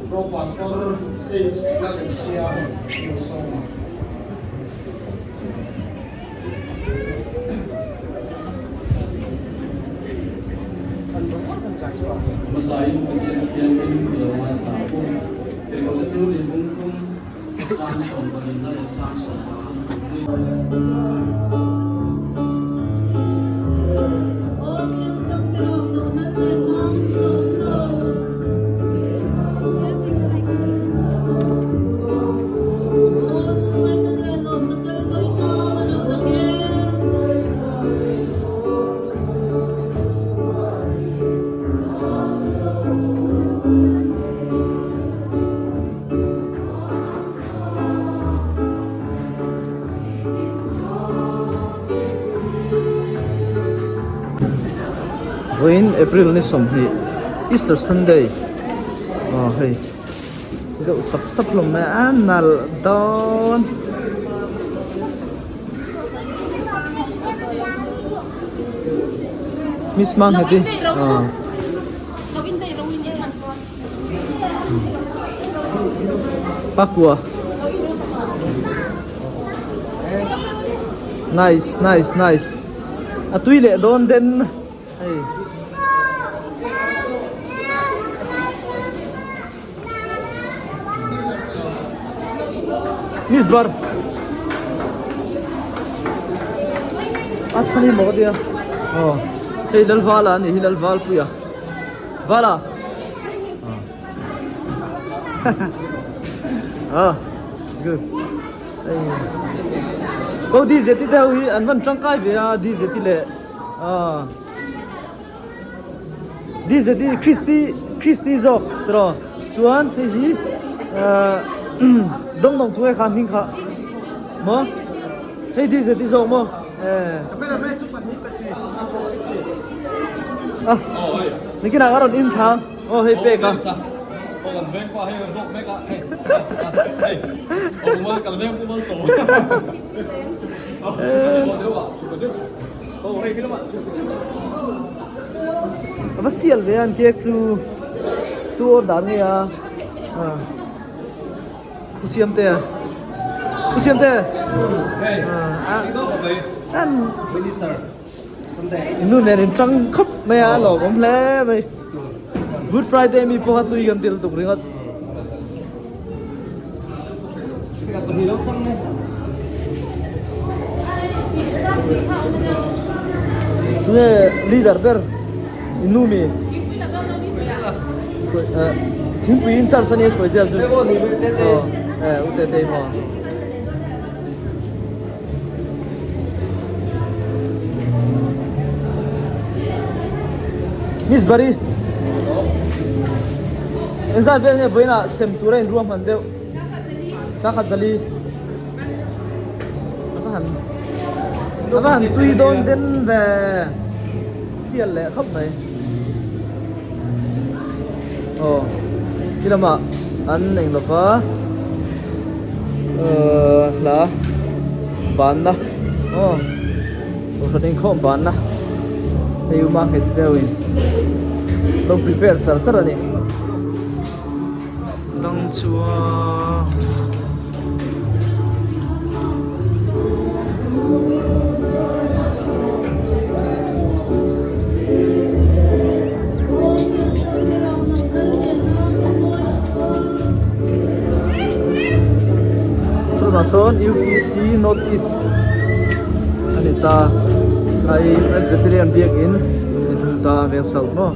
Pro Pastor H. Lalremsiama lo sawm a. Hmasain Pathian thianghlim i lo ngaithla ang u. Keimah chu i bungthum sang sawmpahnihna leh sang sawmpanga ni. Vawiin April ni 20 Easter Sunday aw hei deuh sap sap hlawm mai a nalh dawn. Miss Mang heti aw. Pakua Nice nice nice A tui leh dawn den hei. Miss Bar A chhani maw ka tia aw hei Lalvala a nih hi Lalvalpuia Vala Aw good hei ko DJ te ho hi an van tangkai ve a DJ te leh aw DJ te Christy Christy zawk tiraw chuan hei hi ah dawng dawng thu nge kha hming kha maw hei DJ te zawk maw eh ah nikinah a rawn in thlang aw hei pek a. A va sial ve a an cake chu tu awr dan nge a Pu Siamte a Pu Siamte an nu nen in tang khawp mai a lawm awm hle mai Good Friday mi pawh kha tui kan til tuk ringawt. Tunge leader ber innu mi thingpui in charge ania hruai zel chu eh u tete maw Miss Bari Engzat vel nge vawiinah sem tura in ruahman deuh Sangkhat zali A va han A va han tui dawn den ve Sial leh khawp mai Aw Khi lamah an eng lova Ahh hla banna aw Kohhran inkhawm banna hei u Manghet deuhin lo prepare char char a ni. Dang chuan Chutah sawn UPC North East a ni ta hei Presbyterian biakin ni thung ta a veng sauh maw.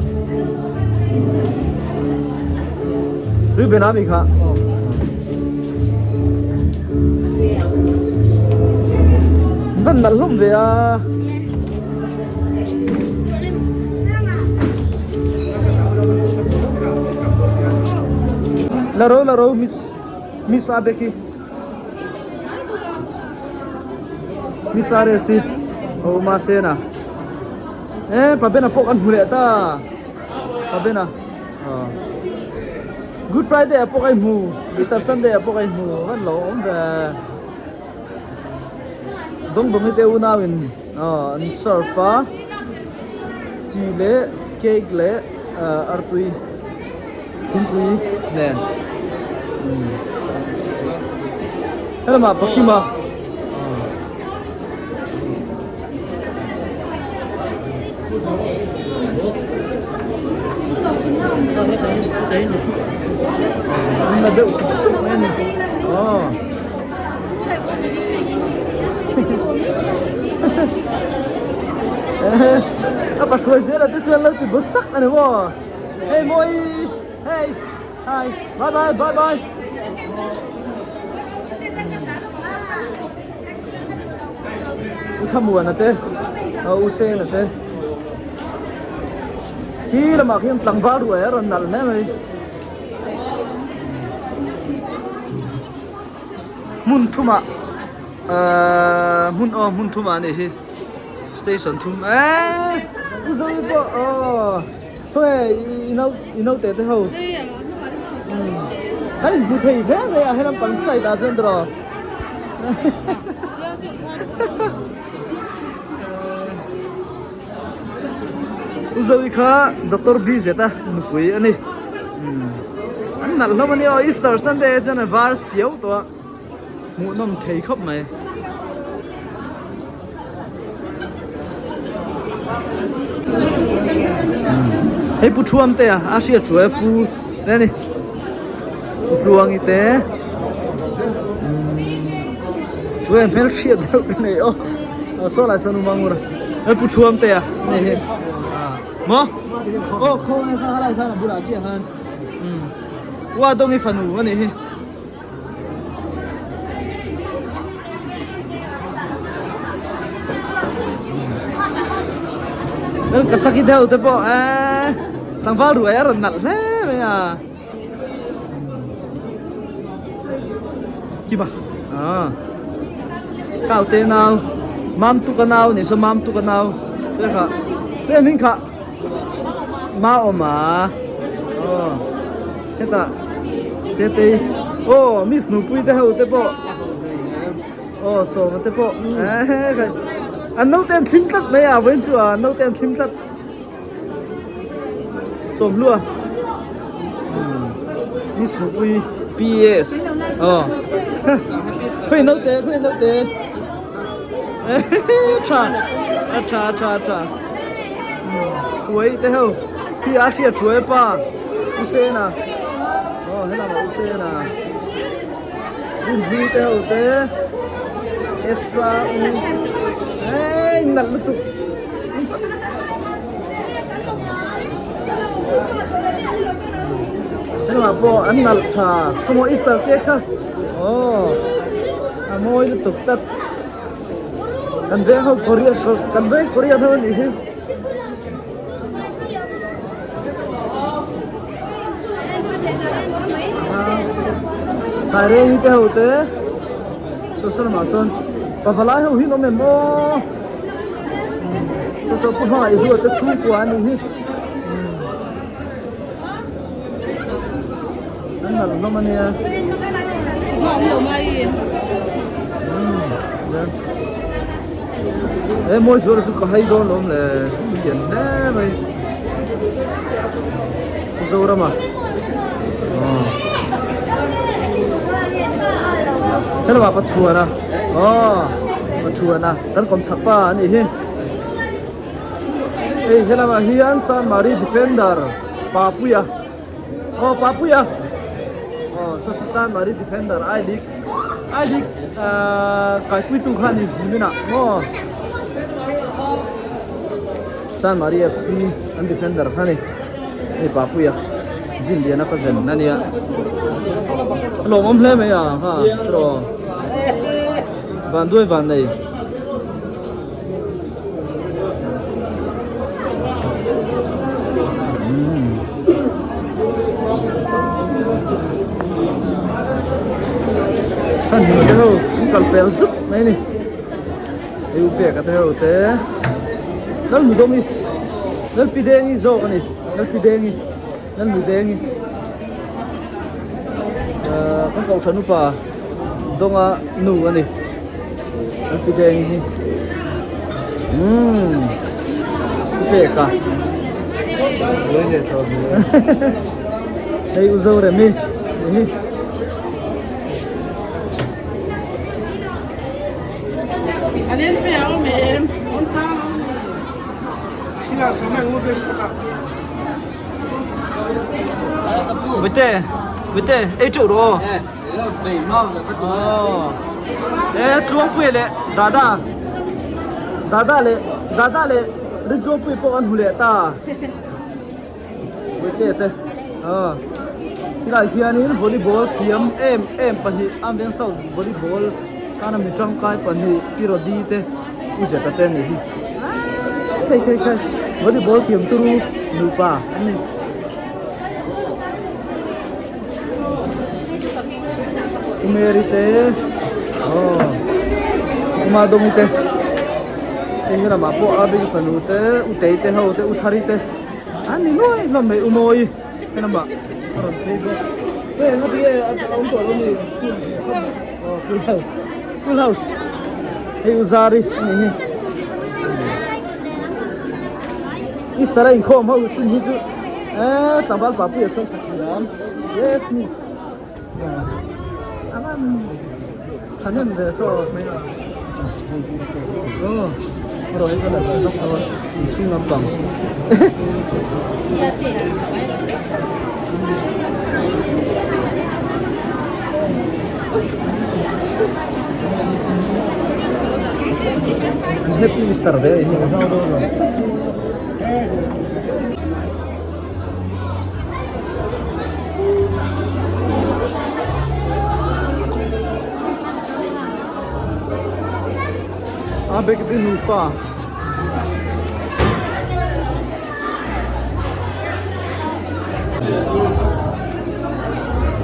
Reuben a mi kha. Van nalh hlawm ve a. La ro la ro miss miss a beki. Miss a resi. O ma sena. Eh pabena pawh kan hmu leh ta. Pabena. Good Friday ah pawh ka inhmu, Easter Sunday ah pawh ka inhmu, van lo awm ve. Dawng dawng hi te unau in an serve a, chi leh cake leh artui. Thingpui nen helamah Pakima an la deuh sup sup mai a ni aw. A pahruai zel a te chuan lo ti bu sak a ni maw hei mawi hei hi bye bye bye bye U Thlamuana te U Sena te khi lamah khian tlangval ruai a rawn nalh hle mai. Hmun thumah ahh hmun aw hmun thumah a nih hi station thum eee u Zoe pawh aw khawnge i nau i naute te ho kan inhmu thei hle mai a helam pang side ah chuan tawh U Zoe kha Doctor B zeta nupui a ni. An nalh hlawm a nia aw Easter Sunday chuan a var siau tawh a hmuhnawm thei khawp mai. Hei Pu Thuam te a a hriat chu e Pu te a ni Pu Tluangi te Chu e hmel hriat deuh ka nei aw saw lai sawn umang ur a Pu Thuam te a ni hi. Maw? Aw khawnge kha helai khan a bulah chiah khan umm Ua Dawngi fanu a nih hi. Lal ka saki deuh te pawh eee tlangval ruai a rawn nalh hle mai a. Kima ah kau te nau mam tu ka nau ni so mam tu ka nau te kha te hming kha ma awm a oh heta te te oh miss nupui te ho te pawh oh sawma te pawh eh an naute an thlim tlat mai a vawiin chu a naute an thlim tlat. Sawmhlua Miss Mupui PS aw khawi naute khawi naute tha a tha tha tha hruai te ho khi a hriat hruai pa U Sena aw helamah U Sena Rinhlui te ho te Ezra U ei nalh lutuk. Hengah pawh an nalh tha khawmaw Easter cake kha aw a mawi lutuk tlat kan veng ho Korean kan veng Korean ho anih hi. Saireng te ho te social lamah sawn pavalai ho hi an awm em aw. Saw saw pu hmangaih hua te chhungkua a nih hi an nalh hlawm a nia Chhukna awm lo mai He mawi zual chu ka hai dawn lawm le lian hle mai Mizoram a Hello Pachuan a aw Pachuan a kan kawm chak pa a nih hi hei helamah hian Chanmari defender Papuia aw Papuia aw saw saw Chanmari defender I league I league ahh kaipuitu kha a ni niminah maw Chanmari F C an defender kha a ni hei Papuia gym liana ka zen a nia a lawmawm hle mai a ha tiraw. Van duai van nei. San hmun te ho an kal pel zuk mai ni. Hei u pek a te ho te. Lal nu dawm i. Lal pi deng i zawk a ni. Lal pi deng i. Lal nu deng i. Kan kohhran upa. Dawnga nu a ni an ti deng hi umm pek a. Hei u Zoremi nih hi. Vite vite ei teuh rawh aw. E Tluangpuia leh Dada Dada leh Dada leh Rintluangpuia pawh an hmu leh ta. Vite te tilai hianin volleyball thiam em em pahnih a veng south volleyball tana mi tangkai pahnih Tirodi te U Zeta te an nih hi. Khei khei khei volleyball thiam turu nupa an ni. U Mary te aw U Madawmi te heng hi lamah pawh a bik fanu te U Tei te ho te U Thari te an ni nuai hlawm mai U Mawi he lamah a rawn phei bawk hei eng a ti nge a awm tawh lo ni aw full house full house hei U Zari a nih hi Easter a inkhawm ho chin hi chu eee tlangval pa pui a sawi khat thiam yes miss a van thahnem ve saw aw erawh hi ka la ve hlawk dawn inchhung lampang an happy Easter ve a ni. A bek te nupa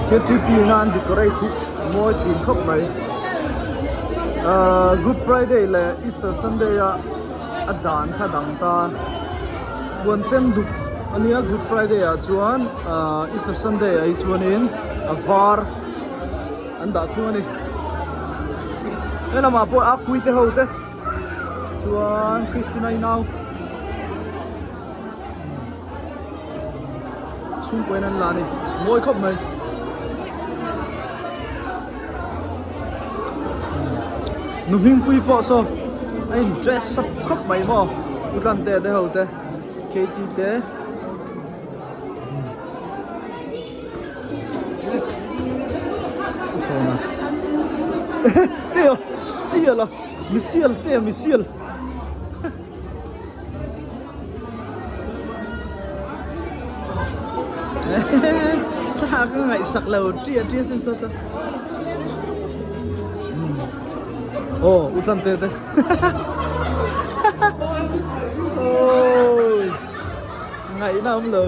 KTP na an decorate hi mawi thin khawp mai ahh Good Friday leh Easter Sunday a a dan kha dang ta puan sen duk a nia Good Friday ah chuan ahh Easter Sunday ah hi chuanin a var an dah thung a ni he lamah pawh a pui te ho te chuan Christina i nau chhungkaw in an la a ni mawi khawp mai. Nu hmingpui pawh saw a in dress up khawp mai maw u Tlante te ho te Katie te u Chhawna te a sial a misial te a misial. Thla ka ngaihsak lo tia tia sin sa sa. Oh, u tlan te te. Ôi. Ngaih na awm lo.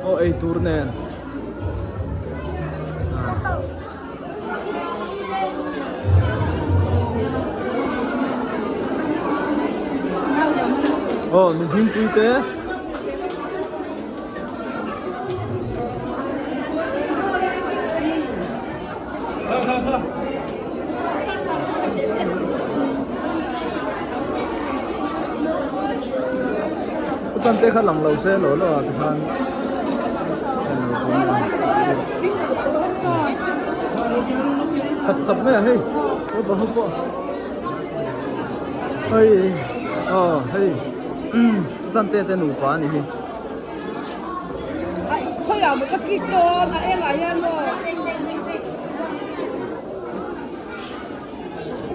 Oh, ei tur nen. Aw nu hmingpui te Chuan te kha lang lo se lo lo ah tikhan Sap sap mai a hei naupang ho pawh hei aw hei chuan te te nupa a ni hi.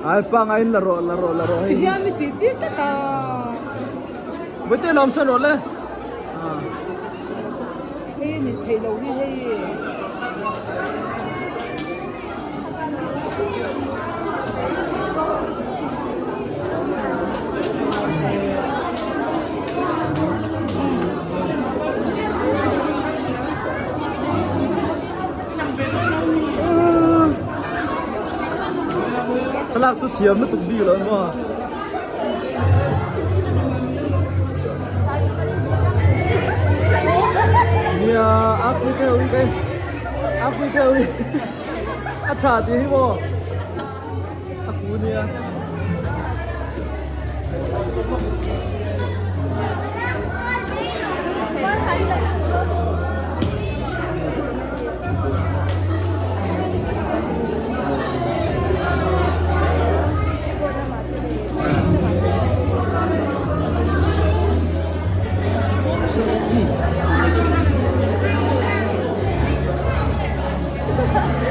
Ai pangai in la rawh la rawh la rawh hei. Vawiin lawm sawn rawh le. Hei a ni theih loh hi hei. Thlalak chu thiam lutuk bik lo maw. Nia a pui te ui kai a pui te ui a tha ti hi maw a fu nia.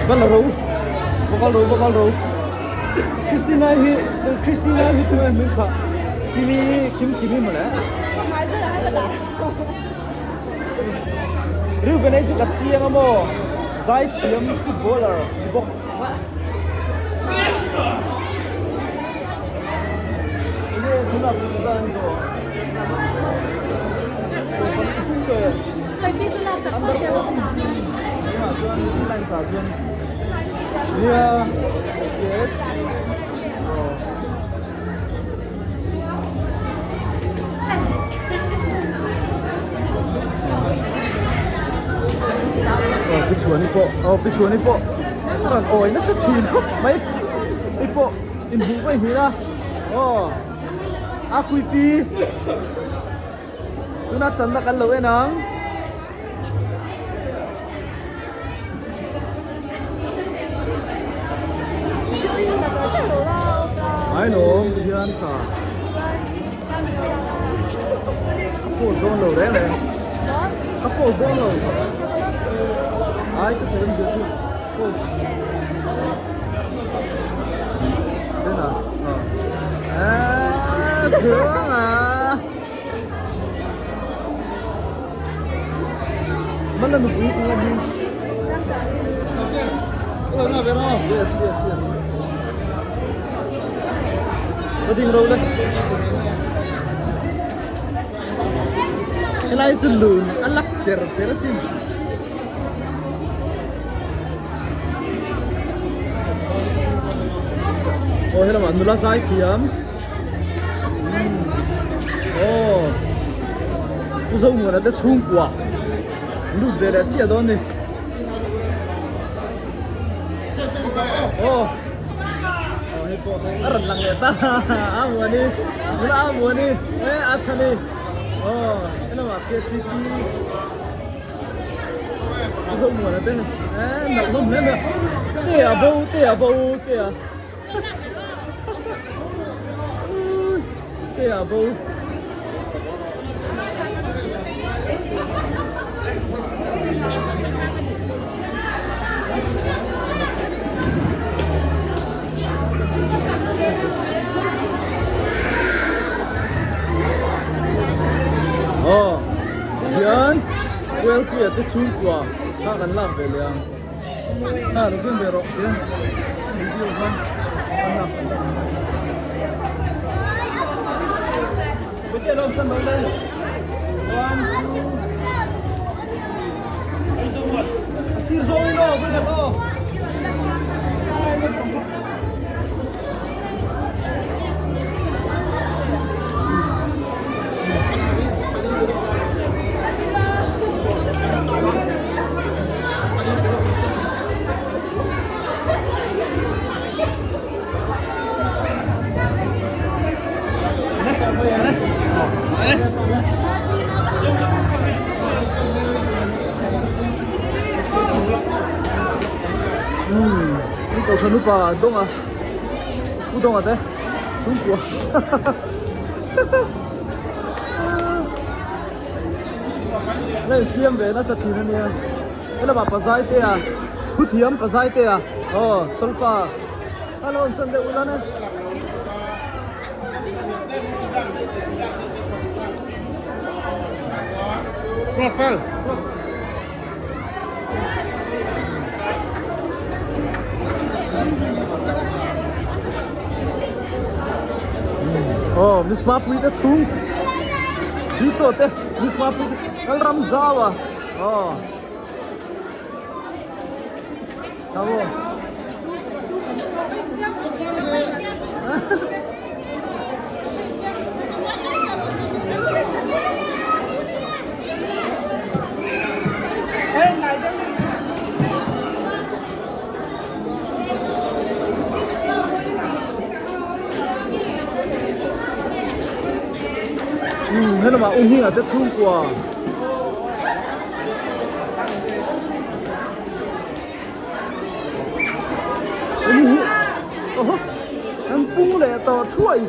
Va la ro va kal ro va kal ro Christina hi Christina hi tunge hming kha Kimi Kim Kimi mawle Reuben ei chu ka chiang a maw zaithiam footballer ni bawk enge tunah pawh zai an zawh tunah chuan lines ah chuan nia yes aw. Aw pi chhuani pawh aw pi chhuani pawh a rawn awi nasa thin khawp mai hei pawh inhmuh pawh inhnih a aw a kuipi tuna channa kan lo en ang. Ai lawm ti hian kha a pawh zawn lo reng reng a pawh zawn lo ai ka sawi awmzia chu pawh tena a thương à Mana nupui tu lagi. Yes, yes, yes. Ka ding ro le. Helai chu lun a lak cher cher asin. Oh, helama nula zai thiam. Aw Pu Zomuana te chhungkua lut ve leh chiah dawn ni aw aw hei pawh a rawn lang leh ta a muani nula a muani e a chhani aw helamah ktp Pu Zomuana te e nalh hlawm hle mai a te a bo te a bo te a. Te a bo. Aw hian Puelpuia te chhungkua kha kan lak ve leh ang. Na lo ken ve rawh hian video khan an lak Bete lo san lo le. One two. Sir zo ino bete lo. Umm kohhran upa dawnga u dawnga te chhungkua la infiam ve nasa thin ania helamah pazai te a thu thiam pazai te a aw solfa a lo awm sawn deuh ula ne. Aw Miss Mapui te chhung hi chaw te Miss Mapui te kal ram zau a aw tha maw Umm he lamah u hmingah te chhungkua eng hi awhaw an pung leh tawh thuai.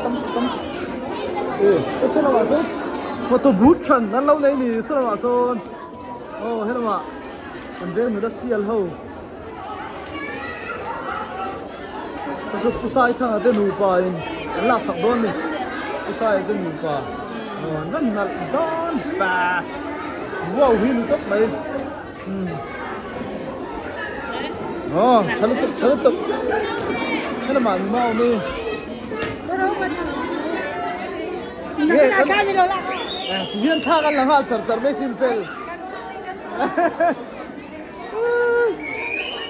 Tam tam e ka hre lo ah sawn. Photo booth hran an lo nei ni saw lamah sawn aw helamah kan veng nula sial ho chu pu sai thanga te nupa in an lak sak dawn a ni pu sai te nupa aw an rawn nalh dawn pa wow hi ni tawp mai umm aw tha lutuk tha lutuk helamah an mau a ni. Hian thla kan la nghal char char mai sin fel.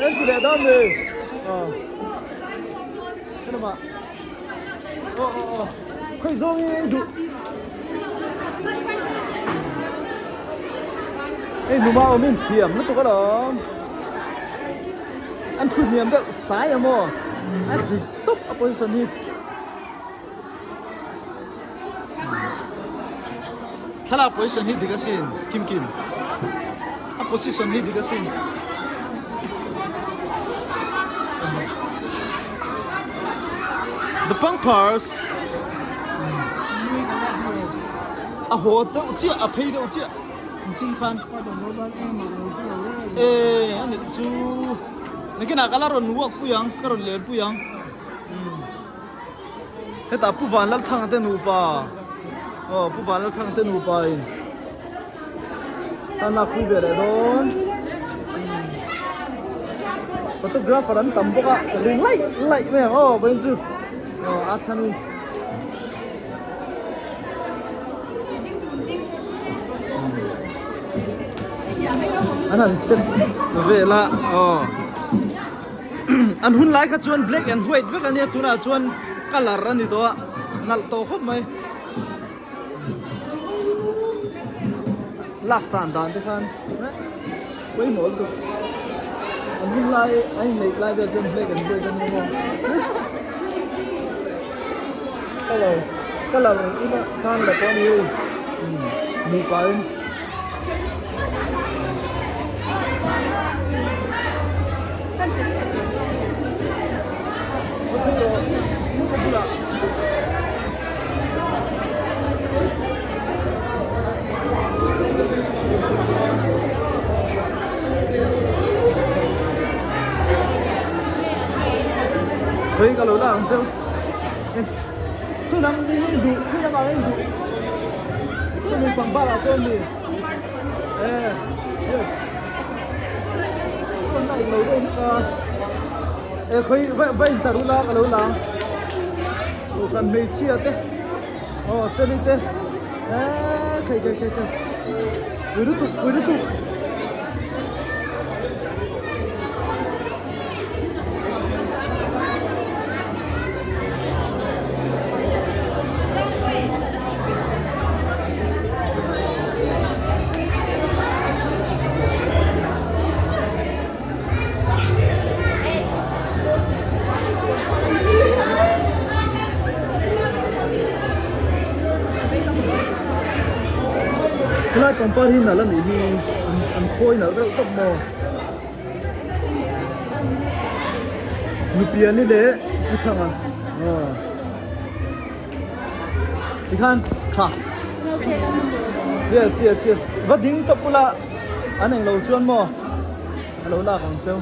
En ti leh dawn ni. Helama. Oh oh oh. Khoi zawng hi duh. Hei numa awm in thiam lutuk alawm. An thu hniam deuh sai amaw. A dik tawp a position hi. Thlalak position hi dik asin Kim Kim a position hi dik asin The pangpars a haw deuh chiah a phei deuh chiah an ching khan e ani chu nakinah ka la rawn walk pui ang ka rawn len pui ang. Hetah Pu Vanlalthanga te nupa aw Pu Vanlalthanga te nupa in tan lak pui ve leh dawn photographer an tam bawk a ri laih laih mai ang aw vawiin chu aw a chhan in an han set vel a aw. An hun lai kha chuan black and white vek a nia tunah chuan colour a ni tawh a nalh tawh khawp mai lak san dan te khan pawimawh lutuk an hun lai a inneih lai vel chuan black and white a ni maw colour colour ila khan la tawh a ni hei nupa in. Khawi ka lo la ang cheu Khawi lam hi duh khawi lamah hian duh Sawmi pangpar ah sawn ni eh yes sawn a englo deuh hlek a eh khawi va va in tar ula ka lo la ang kohhran hmeichhia te aw feli te eh khai khai khai khai pui lutuk pui lutuk. Helai pangpar hi nalh a nih hi an khawi nalh reuh tawp maw. Nupiani leh Pu Thanga aw tikhan tha yes yes yes va ding tawp ula an englo chuan maw a lo lak ang cheu.